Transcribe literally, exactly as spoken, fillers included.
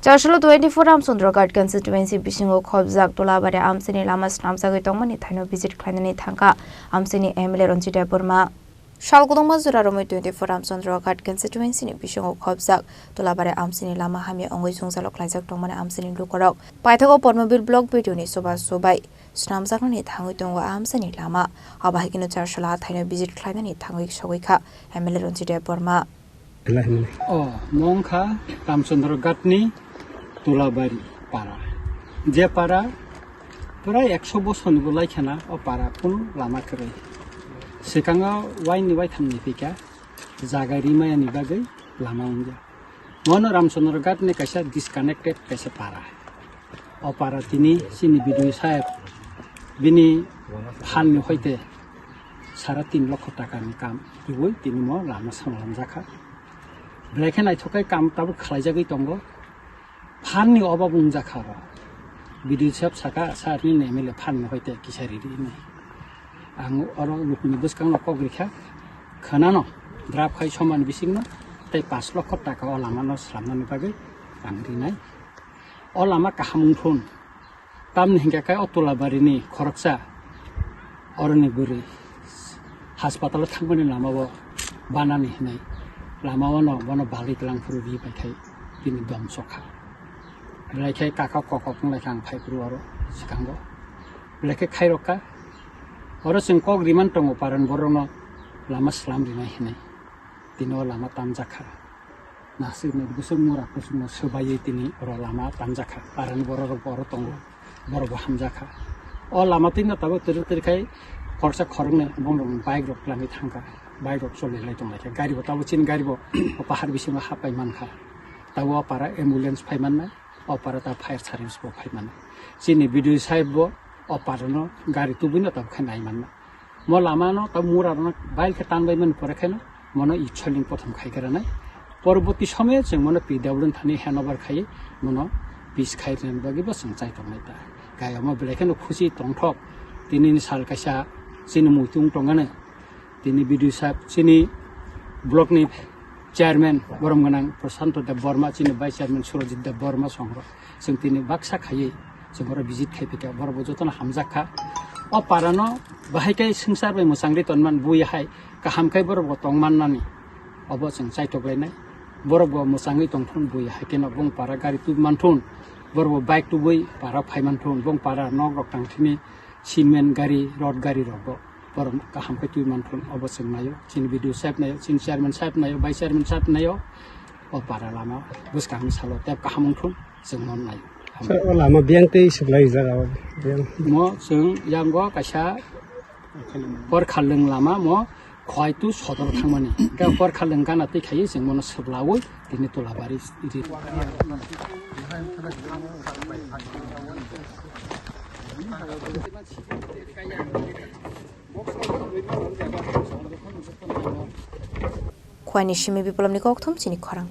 Tasolo twenty-four Ramchandra Ghat constituency bisingo khobjak Tulabari amchaini lama snamjagwi tongmani thaino visit khlainani thangkha amchaini M L A Ranjit Debbarma. Sal kwbangma jora romwi twenty-four Ramchandra Ghat constituency ni bisingo khobjak Tulabari amchaini lama hamya wngwi jwngjalo khlaijak tongmani amchaini lukurok paithago Pormobil block B D O ni chubachu bai snamjaknani thangwi tongo amchaini lama. Abo hai kheno Charsola thaino visit khlainani thangwi sogwi kha M L A Ranjit Debbarma. O mong kha Ramchandra Ghatni Tulabari para. Je para pura ekso bosor ni bo lai khana o para kunu lama kwrwi. Swkango waini waitham ni phika jaga rimaya ni bagwi lama wngya. Mono Ramchandra Ghatni kaisa disconnected kaisa para. O para tini chini B D O saheb bini phan ni hoite sara tin lokho taka ni kam tubui tini mo lama samlamjakha. Belai khe naithok khe kam tabuk khlaijagwi tongo. Phan ni obab wngjakha oro. B D O saheb saka sir nini M L A phan ni hoite kisa riri hinwi. Ang oro lukuni bwskango kok rikha. Khwnano draft khai somani bisingno tei pash lokho taka o lamano slamnani bagwi ang rinai. O lama kaham wngthun. Tamni hinkhe khe o Tulabarini khoroksa oroni bwrwi haspatalo thangmani lamao banani hinwi lamao no bono balwi twlang phuru ri pai khai bini dom sokha. Belai khe kaka kokok wng lai kha ang phai phuru oro swkango. Belai khe khairok kha. Oro chwng kok riman tongo paran borokno lama slam rinai hinwi. Tini o lama tamjak kha. Naswk ni bwswk mura kusungno swbaiwi tini oro lama tamjak kha. Paran borok rok bo oro tongo. Borok bo hamjak kha. O lama twi no tabuk twrwk twrwk khai khoroksa khoroknwi bumrok bike rok twlangwi thang kha. Bike rok choli lai tong lai kha. Gari bo tabuk chini gari bo o pahar bisingo hapai man kha. Tabuk o para ambulance phai man nai. O para ta fire service bo phai man nai. Chini B D O saheb bo o para no gari tubui no tabuk khe nai man nai. Mo lama no tabuk mura rok no bail khe tan bai mani pore khe no mono i soiling prothom khai gra nai. Poroboti somoyo chwng mono P W thani handover khai mono pis khai rwna bagwi bo chwng chai tong nai ta. Gai omo belai kheno khusi tongthok tini ni sal kaisa chini muitu wng tong ani tini B D O saheb chini block ni chairman borom gwnang Prashanto Deb Borma, chini vice chairman Surajit Deb Borma songrok. Chwng tini baksa khaiwi chwng oro visit khai phika, borok bo jotono hamjak kha. O para no bahai khe swngchar bai mwchangwi tonman bui hai kaham khai borok bo tong man nani obo chwng chaitok lainai. Borok bo mwchangwi tongthun bui hai kheno bong para gari tubui manthun, borok bo bike tubui para phai manthun, bong para nok rok tang thini cement gari, rod gari rok bo borok kaham khe twi manthun obo chwng naio, chini B D O saheb naio, chini chairman saheb naio, vice chairman saheb naio, o para lama bwskangni salo tei kaham wngthun chwng no naio. Sir, o lama biyang tei swblai jaga o biyang. Mo chwng yango kaisa Porkhalwng lama mo Khwaitu sodor thangmani. Hwnkhe Porkhalwng gana twi khaiwi chwng mono swblaui tini Tulabari ri. Khwaini simi biplopni kokthum chini khorang.